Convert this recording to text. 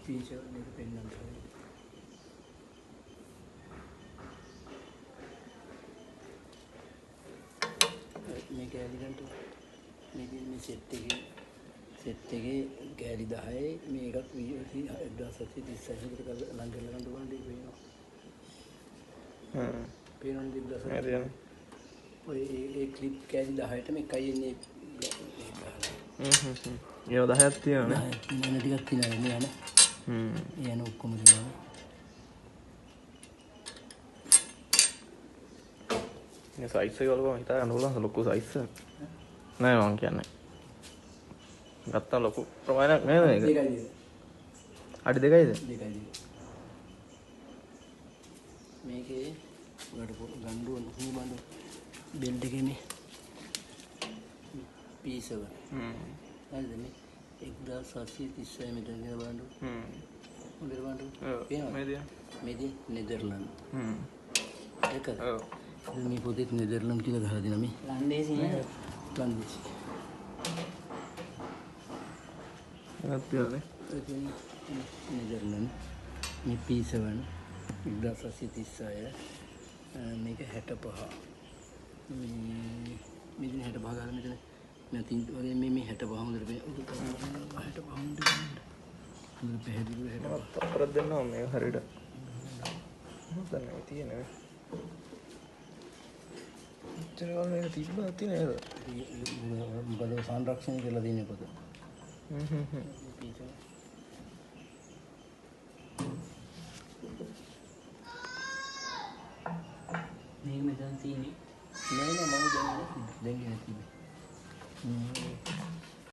Teacher මේක පෙන්නන්න. මේ කෑලි ගන්න මේකේ මේ සෙට් එකේ කෑලි 10යි මේ එකක් 1736 විතර ලං කරලා ගන්න බලන්න ඒක පේනවා. හ්ම් පේනවනේ 1700. ඔය ඒ ක්ලිප් කෑලි 10ටම එකයි එන්නේ මේ ගහලා. හ්ම් හ්ම් හ්ම්. ඒව 10ක් තියෙනවනේ. 10ක් තියෙනවා ටිකක් තියෙනවා මේ යන. හ්ම්. ඒ යන ඔක්කොම තියෙනවා. මේ සයිස් එක බලපුවම හිතා ගන්න පුළුවන් ලොකු සයිස් එකක්. නෑ මං කියන්නේ. ගත්තා ලොකු ප්‍රමාණයක් නේද මේක? දෙකයි. අඩි දෙකයිද? දෙකයි. මේකේ ඔයාලට ගන්න ඕන මේ බඳු බෙල්ට් එකේ මේ පීස් එක. හ්ම්. හරිද මේ 1736 මෙතන තියෙන බලන්න. හ්ම්. හොඳට බලන්න. ඔව්. පේනවද? මේ දිහා. මේ දිහා නෙදර්ලන්ඩ්. හ්ම්. දැක්කද? ඔව්. මේ පොතේත් නෙදර්ලන්ඩ් කියලා ගහලා දෙනවා මේ. ලන්දේසි නේද? ලන්දේසි. එකක් තියෙනනේ. ඔය තියෙන නෙදර්ලන්ඩ් මේ P7 1736 මේක 65. මේ මෙතන 65 ගාලා මෙතන මතින් වගේ මේ මේ 65 හොඳට පේන. 65 හොඳට හොඳට පැහැදිලිව 65. මට තප්පරක් දෙන්න ඕන මේක හරියට. මොකද මේ තියෙන්නේ? මෙච්චර කල් මේක තිබ්බා ඇති නේද? මොකද සංරක්ෂණය කරලා තියෙන පොත. හ්ම් හ්ම් හ්ම්. P7. මේක මෙතන තියෙන්නේ. නෑ නෑ මම දැන් ගෙන තිබ්බේ.